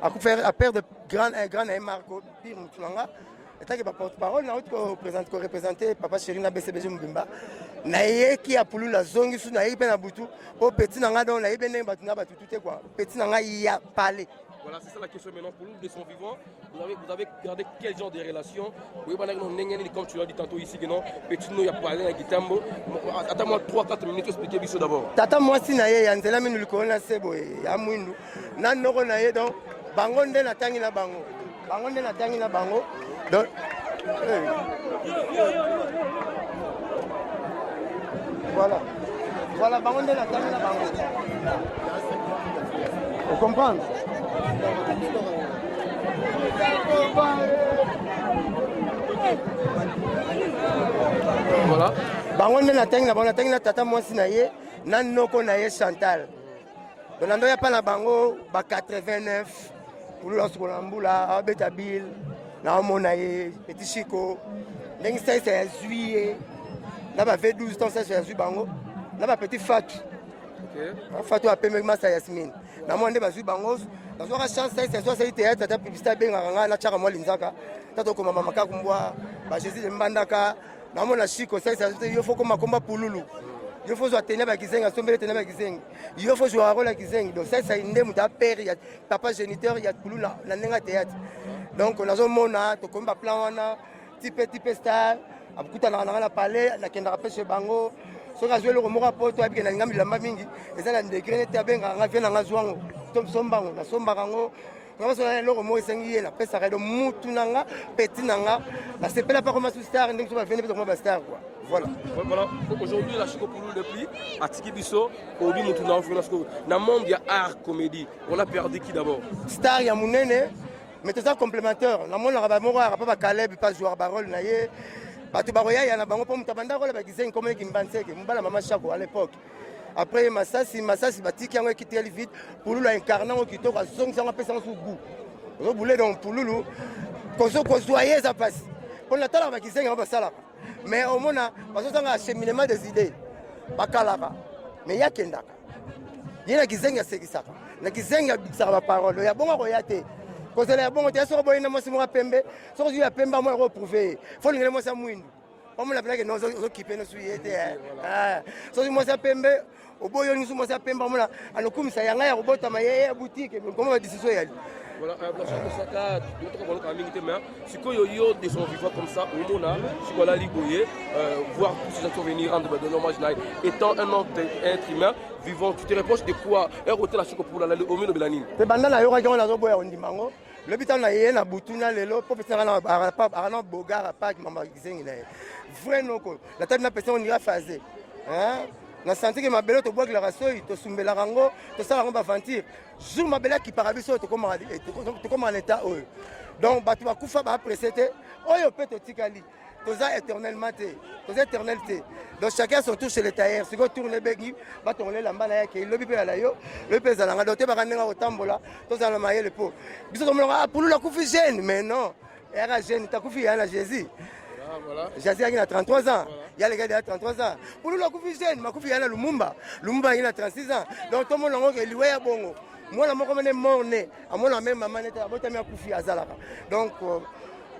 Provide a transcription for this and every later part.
Akufa a perdre grand eh, grand na ye Marco pire mutu na nga etaki ba porte parole nauti korepresente papa chéri na bcbg mobimba nayeki ya pululu nazongi su nayeki mpe na butu mpo petit na ngai donc nayebi ndenge bato na batutu te kua petit na ngai ya palais. Voilà, c'est ça la question maintenant. Pour nous, de son vivant, vous avez gardé quel genre de relation? Oui, comme tu l'as dit tantôt ici, que non, petit nous, il a parlé à Gitambo. Attends-moi 3-4 minutes, expliquer biso d'abord. Tata mwasi na ye ya nzela minu likolo na se boye ya mwindu na noko na ye, donc bango nde natangi na bango, bango nde natangi na bango, donc hey. Voilà, voilà, bango nde natangi na bango, ocomprendre? Voilà. Bango nde natangi na bango, natangi na tata mwasi na ye na noko na ye Chantal. Donc nando ya pa na bango ba 89 pulula sukola mbula abeta bill naomona ye petit Chico ndenge saisa ya zwi ye na ba V12 ntango saisa ya zwi bango na ba petit Fatu. Fatu apemeki masa Yasmine namona nde bazwi bango, nazwaka chance saisa so asali théâtre ata publicité abengaka ngai natiaka mwa linzaka ta tokoma makaku mbwa ba Jésus de Mbandaka. Namona Chico saisa yo fo koma komba pululu, yo fo zwa tenia bakizengi asombele tenia bakizengi, yo fo zwa role ya kizengi. Donc saisa nde moto apere ya papa géniteur ya pululu na ndenge ya théâtre. Donc nazomona tokomi baplan wana tipe tipe star akutanaka nanga na palais, nakendaka mpe chez bango. Soki azwi eloko moko apoto ayebike nalinga bilamba mingi eza na degré nete abengaka nga vie nanga zwango to sombango, nasombaka yango nga eloko moko esengi ye napesaka ye. Donc mutu na nga, petit na nga, nasepela mpa koma su star ndenge so bavende mpe tokoma bastar quoi, voilà. Voilà, aujourd'hui la Chico Pululu depuis atiki biso obi mutu na ofuna na monde ya art comédie, on a perdu qui d'abord? Star ya monene, mais toza complémentaire. Namonaka bamoko ayaka mpa bakaleb mpa joueur barole na ye, bato bakoyaya na bango mpo moto abanda kola bakizengi komoneki mbanseke mobala mama Chako à l'époque. Après ye masasi masasi batiki yango ekiteli vite, pululu aincarne yango kitoko, azongisa yango, apesa yango su goût ozobule. Donc pululu kozwa ye eza mpasi mpo natalaka bakizengi yango basalaka, mais omona bazozanga acheminement des idées, bakalaka mais ye akendaka ye na kizengi asekisaka na kizengi abikisaka baparole ya bongo akoya te kozela ya bongo te. Soki boyi na mwasi moko ya pembe, soki ozwi ya pembe amona koprouve ye, fo olingele mwasi ya mwindu omona mpenake no ozokipe nosu ye te. Soki mwasi ya pembe oboyi olingi su mwasi ya pembe amona anokumisa yanga ya kobotama ye ya boutique koma badecision eyali. Voilà, Blanchard Mosaka, toka mingi te, mais sikoyo yo de son vivant comme ça, omona sikoyo alali boye, voir tous ces gens qui sont venus rendre de hommage na ye, étant un homme, être humain vivant, tu te reproches de quoi? Heure otela Chiko Pululu alali, omino bela nini? Mpe banda nayokaki yango, nazoboya kondima yango. Lobi ntango na ye na butu na lelo mpo pesanga na bogar apaki mama kizengi na ye vrai noko natabi napesa yango ndira phase na santi ke mabele tobwakelaka soi tosumbelaka yango tosala yango baventure jour mabele akipaka biso tokomaka na état oyo. Donc bato bakufa baapresse te, oyo mpe totikali toza éternellement te, toza éternel te. Donc chacun son tour chez le tailleur. Sikoyo tourne ebengi batongola elamba na ye akei, lobi mpe yala yo, lobi mpe ezalanga. Donc toyebaka ndenge kotambola, tozala na mayele mpo biso tomonaka pululu akufi jeune, mais non, eyaka jeune takufi ya na Jésus. Jésus ayaki na 33 ans, ya leka ya 33 ans. Pululu akufi jeune, makufi ya na Lumumba, Lumumba ayaki na 36 ans. Donc tomona yango ke liwa ya bongo mwana moko mene mort-né amona même mama nete abotami akufi azalaka. Donc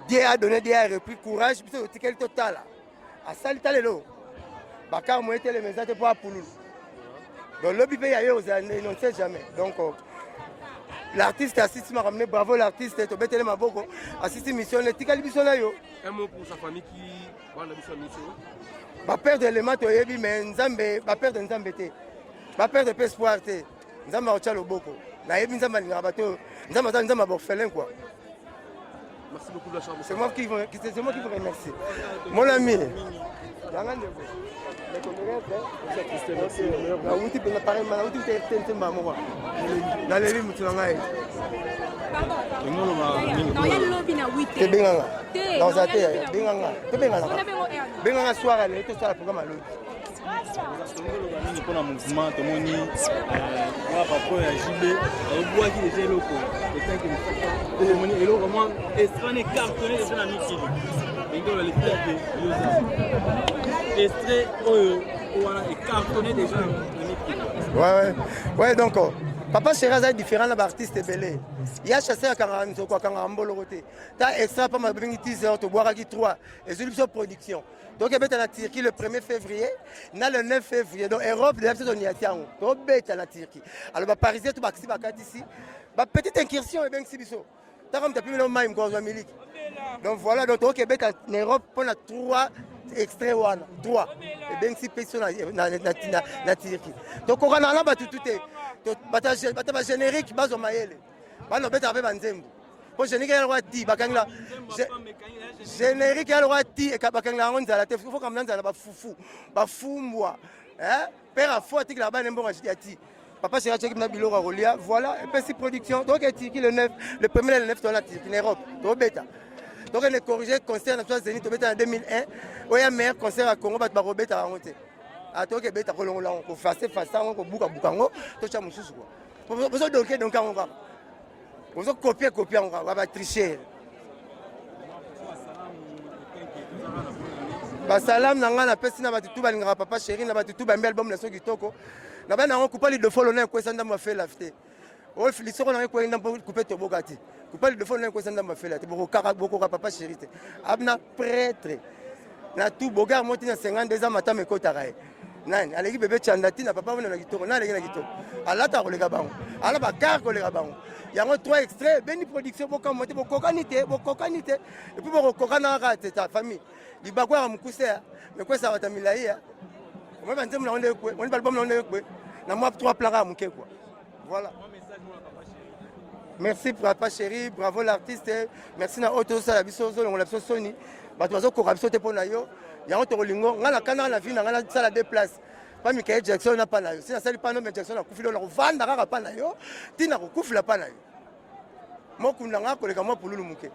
Dieu a donné, Dieu a repris, courage. Biso totikali totala asali ta lelo bakar moye telema eza te mpo apululu. Donc lobi mpe ya ye ozala, on ne sait jamais. Donc l'artiste asisi makambo ne, bravo l'artiste, tobetele maboko, asisi mission etikali biso na yo. Un mot pour sa famille qui bana biso ya mission. Baperdre élément toyebi, mais Nzambe baperdre Nzambe te, baperdre mpe espoir te. Nzambe akotya loboko, nayebi Nzambe alingaka bato oyo, Nzambe aza Nzambe ya baorphelin quoi. Merci beaucoup, Blanchard. C'est moi qui vous remercie. Mon ami. Yanga ndeko. Nauti mpenza pareil, nauti te ntemba moko naleli motu na ngai. Tebenganga nakozala te, benganga, tobenganaka, benganga soir alelo tosala programme alobi. Mingi mpona mouvement tomoni mwa patron ya JB ayebwaki deja eloko etanke mosaka, tomoni eloko mwa extrait cartonné deja na mikili ndenge oyo alekiake yoza extrait oyo wana ecartonné deja na mikili. Ouais, donc. Papa chéri aza différent na baartiste ebele. Ya chasseur akangaka nzoko, akangaka mboloko te. Ta extra pamba babengi 10 heures, tobwakaki 3 ezwili biso production. Donc ebeta na Turquie le 1er février na le 9 février. Donc Europe déjà biso toniati yango, tobeta na Turquie. Alors baparisien to bakisi bakatisi bapetite incursion ebengisi biso taka moto apimela mai mokonzi ya miliki. Donc voilà, donc tokoki ebeta na Europe mpona 3 extrait wana 3 ebengisi mpe biso na Turquie. Tokokana na bato tu te, bato ba générique bazwa mayele, bana obetaka mpe banzembo po générique ya lokwa ti bakangela générique ya lokwa ti bakangela yango nzala te. Fo kamna nzala, bafufu, bafumbwa, père afo atikela bana mbongo ya ti. Papa chéri atiaki na biloko ya kolia. Voilà, epesi production. Donc Turquie le 9, le premier, le 9, toza na Turquie, na Europe tobeta. Tokende corriger concert na biso ya Zénith tobeta na 2001, oyo ya meilleur concert ya Congo. Bato bakobeta yango te. Toke ebeta, kolongola yango, kofase fase yango, kobukabuka yango, totya mosusu kua. Bozodonke donke yango kaka, bozokopie kopie yango kaka, batricher. Basalamu na ngai napesi na bato tu balingaka Papa Chéri, na bato tu bayembi album na so kitoko na bana yango. Kupa lidofolo na ekwesa ndambo afela te. Oyo lisoko na ngai ekwei ndambo, kupe toboka te. Kupa lidofolo na ekwesa ndambo afela te. Bokoka Papa Chéri te. Abna prêtre na tu bogar moti na 52 ans, matama ekotaka ye. Nani aleki bebe Chanda ntina papa wana na kitoko? Nani aleki na kitoko? Alata koleka bango, ala bakar koleka bango. Yango trois extrait beni production. Bokamwa te, bokokani te, bokokani te. Et puis bokokokana kaka te. Ta famille libaku yaka mokuse ya mekwesaka bato ya milai ya omoi banzembo nango nde ekwe, omoni balbum nango nde ekwe na mwa trois plan kaka moke quoi. Voilà, merci Papa Chéri, bravo l'artiste. Merci na oyo tozosala biso, ozolongola biso soni. Bato bazokoka biso te mpo na yo. Yango tokolingo. Ngai nakanaka na vie na ngai nasala deux places pa Michael Jackson na pa na yo. Si nasali pa no, Jackson akufi lelo, nakovanda kaka pa na yo ntina kokufila pa na yo. Mokunda nga koleka mwa pululu moke.